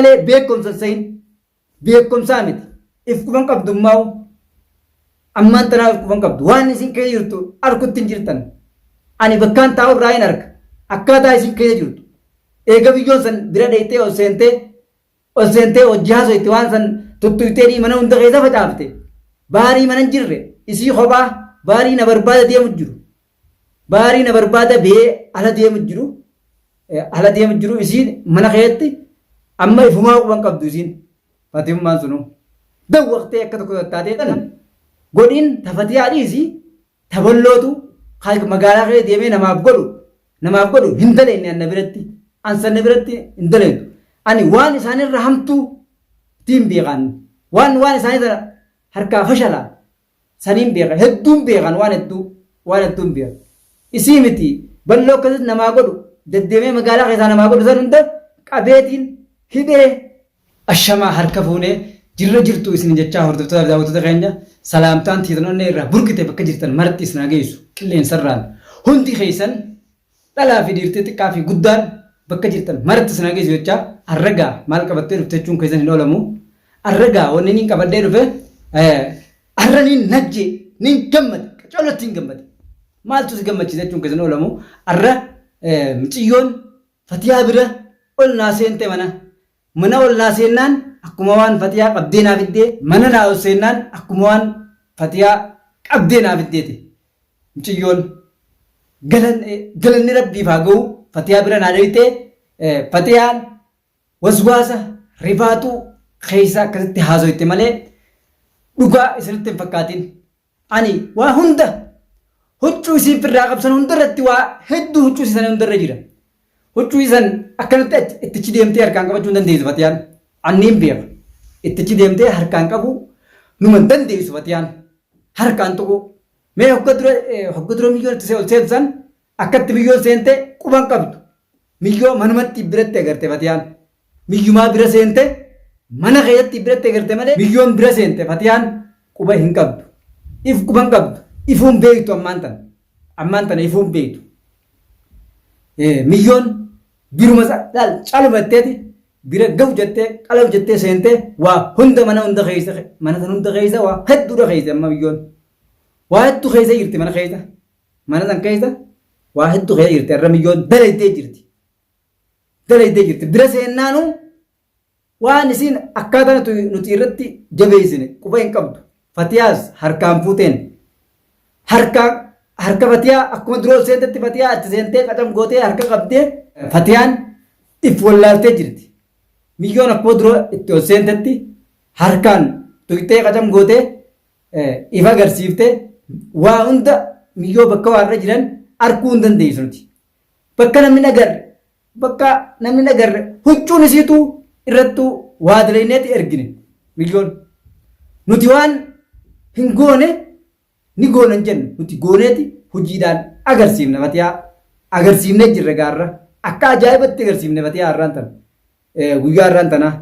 malee beekumsa hin sehin. Beekumsaa miti. If quban qabdu immoo ammaan tanaa if quban qabdu. Waan isin keessa jirtu arkutti hin jirtan. Ani bakkaan taa'u irraa hin arga. Akkaataa isin keessa jirtu. Eega biyyoon san bira dheeyxee ol seentee ol seentee hojii haasoyte waan san tuttuytee mana hunda keessa facaafte. Baarii mana hin jirre isii kophaa baarii na barbaada deemu jiru. Baarii na barbaada bee ala deemu jiru. Ala deemu jiru isiin mana keessatti amma ifumaa quban qabdu isiin. Fatihummaan sunuu. Dawwaqtee akka tokko tattaatee tan godhiin tafatiyaa dhiisi taballootu magaalaa keessa deemee namaaf godhu namaaf godhu hin daleenne anna biratti an sanna biratti hin daleetu. Ani waan isaanirra hamtuu tiin beekan waan waan isaanirra harkaa fashalaa saniin beeka hedduun beekan waan hedduu waan hedduun beeka isii miti balloo akkasitti namaa godhu deddeemee magaalaa keessaa namaa godhu san hunda qabeetiin hidhee. Ashamaa harka fuunee jirra jirtu isin jechaa hordoftoota fi daawwattoota keenya salaamtaan tiitan onnee irraa burqite bakka jirtan maratti isin haa geessu qilleensarraan hundi keessan Dhalaa fi dhiirtii xiqqaa fi guddaan bakka jirtan maratti isin haa geessu jechaa arra gaa maal qabattee dhufte jechuun keessan hin oolamu. Arra gaa wanni niin qabadhee dhufe arra niin najjee niin gammade qacollotti hin gammade. Maaltu si gammachiise jechuun keessan hin oolamu. Arra miciyyoon Fatiyaa bira ol naa seente mana. Mana ol naa seennaan akkuma waan Fatiyaa qabdee naa fiddee mana naa ol seennaan akkuma waan Fatiyaa qabdee naa fiddeeti. Mucayyoon galanni rabbiif haa ga'u Fatiyaa bira naa dhayxee Fatiyaan waswaasa rifaatuu keessa akkasitti haasoyte malee dhugaa isinitti hin fakkaatin. Ani waa hunda huccuu isiin firraa qabsan hunda irratti waa hedduu huccuu isiisan hunda irra jira. Huccuu isan akkanatti ittichi deemtee harkaan qabachuu hin dandeessu Fatiyaan. Anniin beeka. Ittichi deemtee harkaan qabuu numa hin dandeessu Fatiyaan. Harkaan tuquu. Mee hogga dura hogga dura miyyoon itti ol seentu san akkatti miyyoon seente quban qabdu. Miyyoo manumatti biratti agarte Fatiyaan. Miyyumaa bira seente mana keessatti biratti agarte malee miyyoon bira seente Fatiyaan quba hin qabdu. If quban qabdu. Ifuun beektu ammaan tana. Ammaan tana ifuun beektu. Miyyoon biruma laal caluma jetteeti bira gahu jettee qalam jettee seentee waa hunda mana hunda keessa mana san hunda keessa waa hedduudha keessa amma miyyoon. Waa hedduu keessa jirti mana keessa. Mana san keessa waa hedduu keessa jirti irra miyyoon dalaydee jirti. Dalaydee jirti. Bira seennaanuu waan isiin akkaataa nuti irratti jabeessine quba hin qabdu. Fatiyaas harkaan fuuteen. Harkaan harka Fatiyaa akkuma dura ol seentetti Fatiyaa achi seentee qacam gootee harka qabdee Fatiyaan if wallaaltee jirti. Miyyoon akkuma dura itti ol seentetti harkaan tuqxee qacam gootee if agarsiiftee waa hunda miyyoo bakka waa irra jiran arguu hin dandeessu nuti. Bakka namni hin agarre bakka namni hin agarre huccuun isiituu irrattuu waa dalayneeti ergine miyyoon. Nuti waan hin goone ni goona hin jennu nuti gooneeti hojiidhaan agarsiifna Fatiyaa agarsiifnee jirra gaarra akka ajaa'ibatti agarsiifne Fatiyaa har'aan tana. Guyyaa har'aan tanaa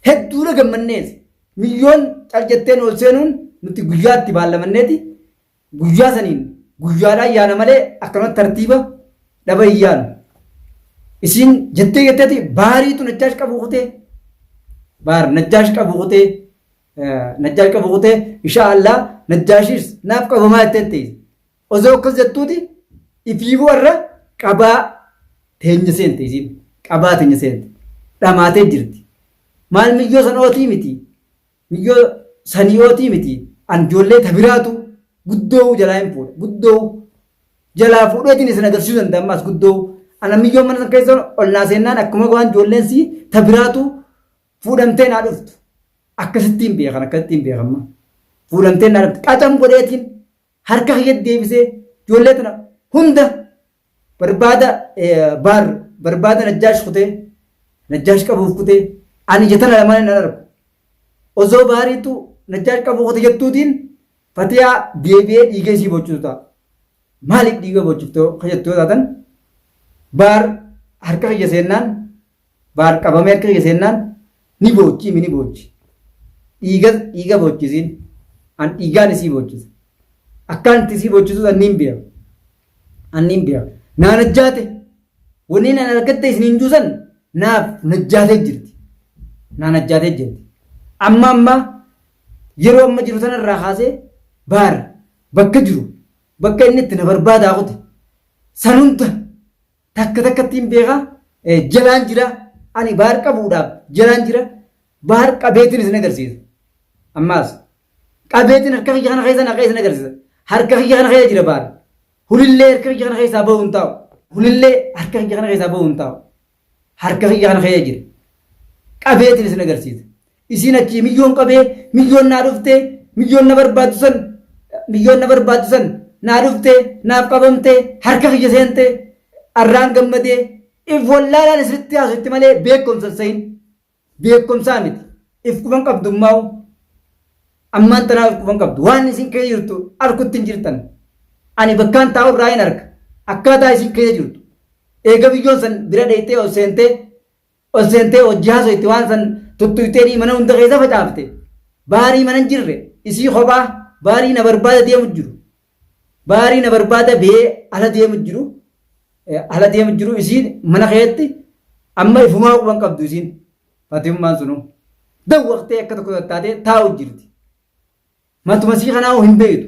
hedduudha gammannees miyyoon cal jetteen ol seenuun nuti guyyaatti baallamanneeti guyyaa saniin guyyaadhaan yaana malee akkanumatti tartiiba dhaba hin yaanu. Isiin jettee jetteeti baariitu najjaash qabu kutee baar najjaash qabu kutee najjaash qabu kutee insha Allah najjaashis naaf qabamaa jettee teesse. Osoo akkas jettuuti ifiifuu har'a qabaa teenya seente isiin. Qabaa teenya seente. Dhamaatee jirti. Maal miyyoo san ootii miti. Miyyoo sanii ootii miti. An ijoollee tabiraatu guddoo jalaa hin fuudha. Guddoo jalaa fuudheetiin isin agarsiisuu danda'a ammaas guddoo. Ana miyyoo mana san keessa ol naa seennaan akkuma waan ijoolleen sii tabiraatu fuudhamtee naa dhuftu. Akkasittiin beekan akkasittiin beekan. Fuudhamtee naa dhuftu. Qacam godheetiin harka kiyyatti deebisee ijoollee tana hunda barbaada baar barbaada najjaash kutee najjaash qabuuf kutee ani ija tana lamaan hin argu. Osoo baariitu najjaash qabuu kute jettuutiin Fatiyaa deebi'ee dhiigee isii bochisu ta'a. Maaliif dhiiga bochiftoo ka jettu yoo taatan baar harka kiyya seennaan Baar qabamee harka kiyya seennaan ni boochi imi ni boochi. Dhiiga dhiiga boochisiin an dhiigaan isii boochisa. Akkaan itti isii boochisus an niin beeka. An niin beeka. Naa najjaate. Wanni an argatte isiniin juusan naaf najjaatee jirti. Naa najjaatee jirti. Amma amma yeroo amma jiru sanarraa kaasee baar bakka jiru bakka inni itti na barbaadaa kute san hunda takka takkatti hin beeka jalaan jira ani baar qabuudhaaf jalaan jira baar qabeetiin isin agarsiisa. Ammaas qabeetiin harka kiyya kana keessa naqee isin agarsiisa. Harka kiyya kana keessa jira baar. Hulillee harka kiyya kana keessaa bahu hin taa'u. Hulillee harka kiyya kana keessaa bahu hin taa'u. Harka kiyya kana keessa jira. Qabeetiin isin agarsiisa. Isiin achii miyyoon qabee miyyoon naa dhuftee miyyoon na barbaaddu san miyyoon na barbaaddu san naa dhuftee naaf qabamtee harka kiyya seentee arraan gammadee if wallaalaan isinitti haasofti malee beekumsa hin sahin. Beekumsaa miti. If quban qabdummaa'u. Ammaan tanaa if quban qabdu. Waan isin keessa jirtu arkutti hin jirtan. Ani bakkaan taa'u irraa hin arga. Akkaataa isin keessa jirtu. Eega biyyoon san bira dheeyxee ol seentee ol seentee hojii haasoyte waan san tuttuytee mana hunda keessa facaafte. Baarii mana hin jirre isii kophaa baarii na barbaada deemu jiru. Baarii na barbaada bee ala deemu jiru. Ala deemu jiru isiin mana keetti amma ifumaa quban qabdu isiin. Fatimmaan sunuu. Dawwaqtee akka tokko tattaatee taa'u jirti. Matuma sii kanaa hin beektu.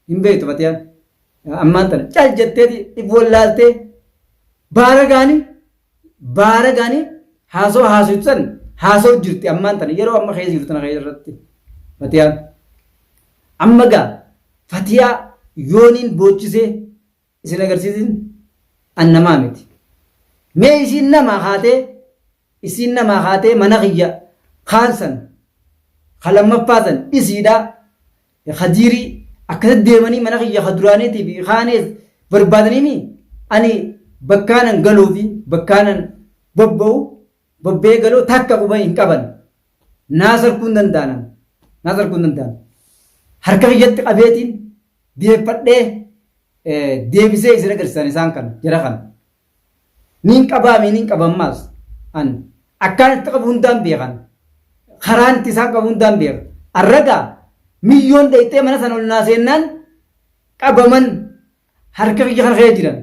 Hin beektu Fatiyaan. Ammaan tana cal jetteeti if wallaaltee baara gaanii baara gaanii haasoo haasoo san haasoo jirti ammaan tana yeroo amma keessa jirtu tana keessa irratti Fatiyaan. Amma gaa Fatiyaa yooniin boochisee isin agarsiisin an namaa miti. Mee isiin namaa haatee isiin namaa haatee mana kiyya kaan san ka lammaffaa san isiidha kadiirii akkasitti deemanii mana kiyya ka duraaniitii fi kaanees barbaadaniini ani bakkaanan galuu fi bakkaanan bobba'u bobba'ee galuu takka quba hin qaban. Naa sarkuu hin danda'anan. Naa sarkuu hin danda'an. Harka kiyyatti qabeetiin deeffadhee deebisee isin agarsiisan isaan kana jara kana. Niin qabaami niin qaba ammaas an akkaan itti qabu hundaan beekan. Karaan itti isaan qabu hundaan beeka. Arragaa miyyoon dhayxee mana sana ol naa seennaan qabaman harka kiyya kana keessa jiran.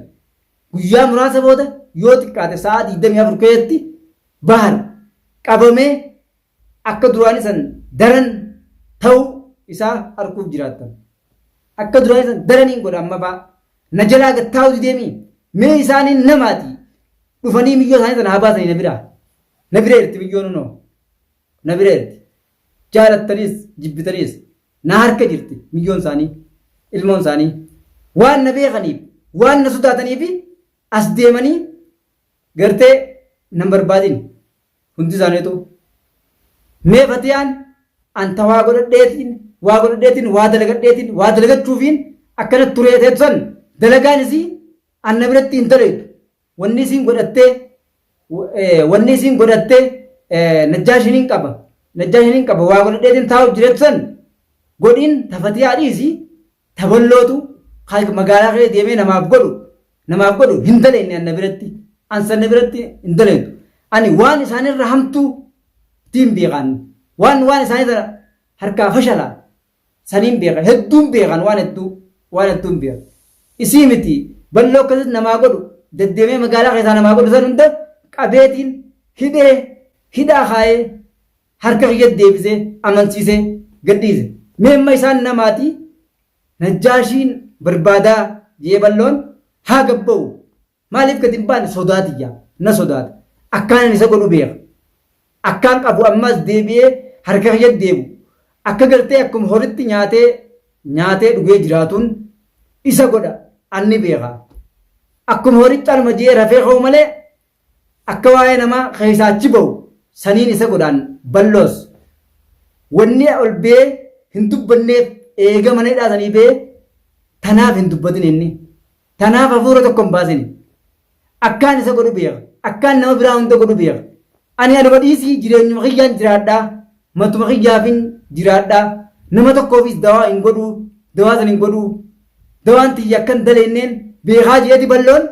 Guyyaa muraasa booda yoo xiqqaate sa'a 24 keessatti Bahar qabamee akka duraanii san daran ta'uu isaa arguuf jiraattan. Akka duraanii san daraniin godha amma fa'aa. Na jalaa gad taa'uu dideemii mee isaaniin namaati dhufanii miyyoo isaanii sana haa baasanii na biraa. Na bira jirti miyyoon hunoo. Na bira jirti. Jaalattaniis jibbitaniis na harka jirti miyyoon isaanii ilmoon isaanii. Waan na beekaniif waan na sodaataniif as deemanii gartee nan barbaadin hundi isaaniitu. Mee Fatiyaan anta waa godhadheetiin waa godhadheetiin waa dalagadheetiin waa dalagachuufiin akkana turee teetu san dalagaan isii anna biratti hin dalaydu. Wanni isiin godhattee wanni isiin godhattee najjaashin hin qaba najjaashin hin qaba waa godhadheetiin taa'u jireetu san godhiin ta Fatiyaa dhiisi ta ballootu magaalaa keessa deemee namaaf godhu namaaf godhu hin dalagne anna biratti an sanna biratti hin dalaydu. Ani waan isaanirra hamtuu tiin beekan waan waan isaanirra harkaa fashala saniin beeka hedduun beekan waan hedduu waan hedduun beeka. Isii miti balloo akkasitti namaa godhu deddeemee magaalaa keessaa namaa godhu san hunda qabeetiin hidhee hidhaa kaayee harka kiyya deebisee amansiisee gadhiise. Mee amma isaan namaati Najjaashiin barbaadaa jee balloon haa gabba'u. Maaliif gad hin baane sodaa tiyya na sodaata. Akkaan ani isa godhu beeka. Akkaan qabu ammas deebi'ee harka kiyya deebu. Akka gartee akkuma horitti nyaatee nyaatee dhugee jiraatuun isa godha anni beeka. Akkuma horitti calma jee rafee ka'u malee Akka waa'ee namaa keessaa achi ba'u saniin isa godhaan balloos. Wanni ol ba'ee hin dubbanneef eega mana hidhaa sanii ba'ee tanaaf hin dubbatin inni. Tanaaf hafuura tokko hin baasini. Akkaan isa godhu beeka. Akkaan nama biraa hunda godhu beeka. Ani anuma dhiisii jireenyuma kiyyaan jiraadhaa. Matuma kiyyaafin jiraadhaa. Nama tokkoofis dawaa hin godhuu. Dawaa san hin godhuu. Dawaan tiyya akkan daleenneen beekaa jeeti balloon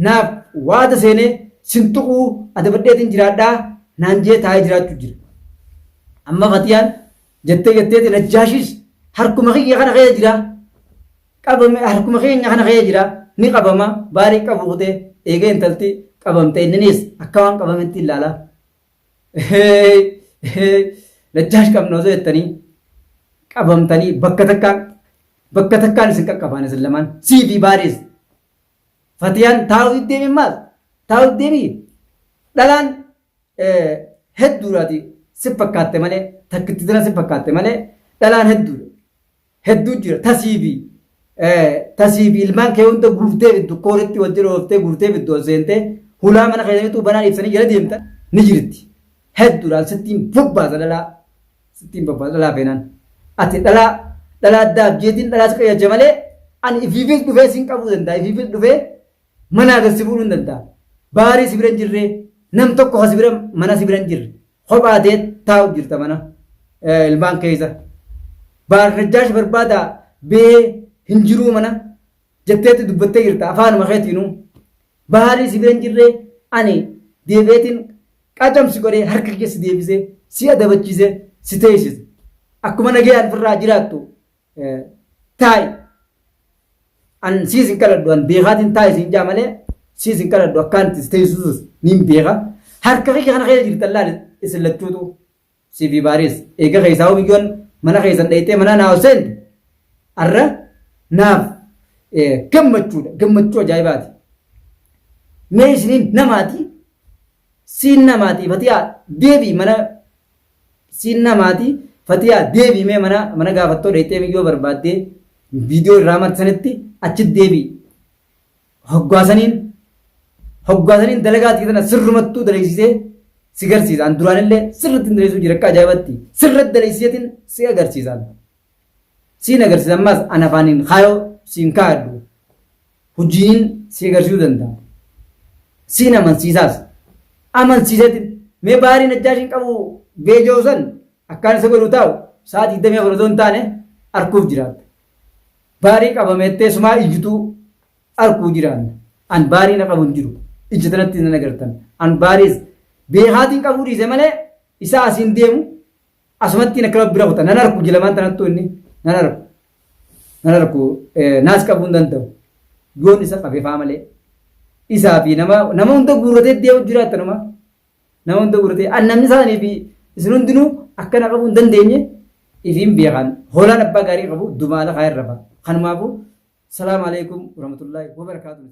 Naaf waada seenee sin tuquu adabadheetiin jiraadhaa naan jee taa'ee jiraachuu jira. Amma Fatiyaan jettee jetteeti Najjaashiis harkuma kiyya kana keessa jira. Qabame harkuma keenya kana keessa jira. Ni qabama baarii qabu kutee eegee intalti qabamte inninis akka waan qabametti ilaala. Najjaash qabna osoo jettanii qabamtanii bakka takkaan bakka takkaan isin qaqqabaan isin lamaan sii fi baariis. Fatiyaan taa'u deemi maal taa'u deemi dhalaan hedduudhaati si fakkaatte malee takkitti tana si fakkaatte malee dhalaan hedduudha. Hedduu jira tasii fi tasii fi ilmaan kee hunda guurtee fiddu kooritti wal jala ooftee guurtee fiddu ol seentee hulaa mana keessaniituu banaa dhiibsanii jala deemtan ni jirti. Hedduudhaan sittiin bobbaasa dhalaa sittiin bobbaasa dhalaa feenaan. Ati dhalaa dhalaa addaa abjeetiin dhalaa si qayyarche malee ani ifiifis dhufee siin qabuu danda'a ifiifis dhufee manaa gad si fuudhuu hin danda'a. Baarii si bira hin jirree nam tokko ka si bira mana si bira hin jirre kophaa ta'ee taa'u jirta mana ilmaan keessa. Baar Najjaash barbaada bee hin jiruu mana jetteetti dubbattee jirta afaanuma keetiinuu. Baarii si bira hin jirree ani deebi'eetiin qacamsi godhee harka kee si deebisee si adabachiisee si teessise. Akkuma nagayaan ofirraa jiraattu taa'i. An siis hin kadhadhu an beekaatiin taa'i siin jaa malee siis hin kadhadhu akkaan itti si teessisus niin beeka. Harka kiyya kana keessa jirtan laal isin lachuutu si fi baariis eega keessaa biyyoon mana keessan dhayxee mana naa ol seente arra naaf gammachuudha gammachuu ajaa'ibaati. Mee isiniin namaati siin namaati fatiyaa deebii mana Siin namaati fatiyaa deebii mee mana mana gaafattoo dheeyxee miyyoo barbaaddee viidiyoo irraa marsanitti achi deebii hoggaasaniin hoggaasaniin dalagaa tii tana sirrumattuu daleessisee si garsiisa an duraanillee sirritti hin daleessuu jira akka ajaa'ibatti sirritti daleessiseetiin si agarsiisaan siin agarsiisa ammaas an afaaniin kaayoo siin kaayadhu hojiin si agarsiisuu danda'a. Siin amansiisaas. Amansiiseetiin mee baarii najjaashiin qabu beejoo san akkaan isa godhu taa'u sa'a 24 osoo hin taane arkuuf jiraatta. Baarii qabameettee sumaa iyyituu arkuu jiraanna. An baarii na qabu hin jiru. Ija tanatti nan agartan. An baariis beekaatiin qabuu dhiise malee isaa asiin deemu Asumattiin akkana bira kuta. Nan arku jilamaan tanattuu inni nan arku. Nan arku naas qabuu hin danda'u. Yoon isa qabe faa malee. Isaa fi nama nama hunda guurratee deemu jira akkanuma. Nama hunda guurratee an namni isaanii fi isin hundinuu akkana qabuu hin dandeenye ifiin beekan. Hoolaan abbaa gaarii qabu dumaala kaayirra fa'a. Kanumaafuu salaamu alaikum warahmatullaahi wabarakaatuh.